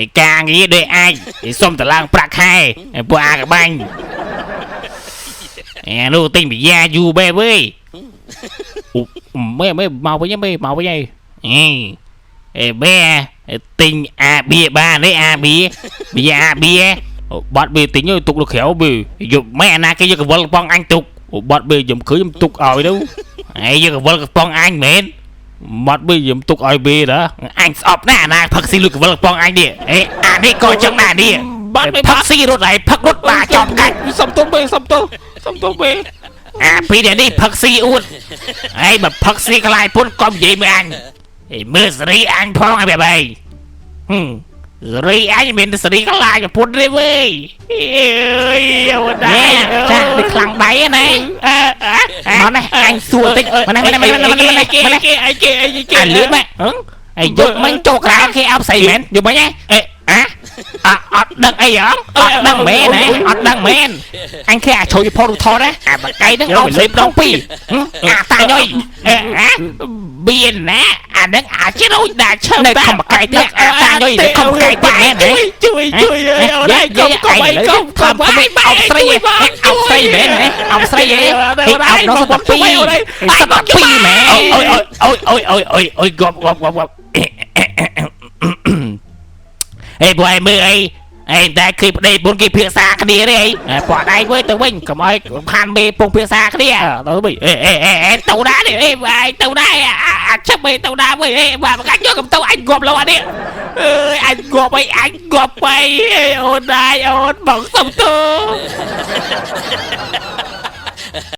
ឯការងារដូចអាចសុំតឡើងប្រាក់ខែពួកអាកបាញ់អានោះទិញបយ៉ាយូរបែបវើយអូមេមេមកវិញមេមកវិញហើយអេបែទិញអាបៀបានទេអាបៀបៀអាបៀបាត់បេទិញទុកនៅក្រៅបេយកម៉ែអាណាគេយកកវលកំប៉ុងអញទុកបាត់បេខ្ញុំឃើញខ្ញុំទុកឲ្យទៅហើយយកកវលកំប៉ុងអញមែនបាត់បេខ្ញុំទុកឲ្យបេដែរអញស្អប់ណាស់អាណាផឹកស៊ីលុយកវលកំប៉ុងអញនេះអេអានេះក៏ចឹងដែរនេះ បាត់ ផឹកស៊ីរត់ហើយផឹករត់បាចំកាច់ សុំទោសបេសុំទោសសុំទោសបេ អាពីរនេះផឹកស៊ីអួតហើយបើផឹកស៊ីខ្លាយពុនកុំនិយាយមើលអញឯមើលសេរីអញផងឲ្យបែបអីហឹមសេរីអញមានសេរីខ្លាយប្រពន្ធទេវើយអើយអូដែរចាស់ដូចខ្លាំងដៃណាមកនេះអញសួរតិចមកនេះមកនេះមកនេះមកនេះ គេ មកនេះ គេអីគេអីគេ អាលឿនម៉េចអីយកមិញចូលក្រៅគេអោបស្អីមែនយកមិញហ៎អេអាអត់ដឹងអីហ៎អត់ដឹងមែនហ៎អត់ដឹងមែនអញគេអាចជួយផុសរូថតណាអាបកៃហ្នឹងអោបស្អីម្ដងពីរអាតាញយអាបៀនណាអាហ្នឹងអាចរួចដាក់ឈើនៅខំបកៃទៀតអាតាញយនៅខំបកៃទៀតមែនហ៎ ជួយជួយអូនឯងកុំកុំអីកុំកុំ អោបស្រីអោបស្រីមែនហ៎អោបស្រីហ៎អោបដល់សពីសពីមែនអូយអូយអូយអូយអូយអូយគប់គប់គប់គប់អេពួកឯងមើលអីឯងតែគេប្តីពុនគេភាសាគ្នាទេអីពួកឯងវិញទៅវិញកុំឲ្យខានមេពងភាសាគ្នាទៅវិញអេអេអេទៅណានេះអេឯងទៅណាអាឆឹបអេទៅណាវិញអេបាទកាច់យកកំទៅអញគប់លោអានេះអើយអញគប់អីអញគប់អីអូនដែរអូនបងសុំទោ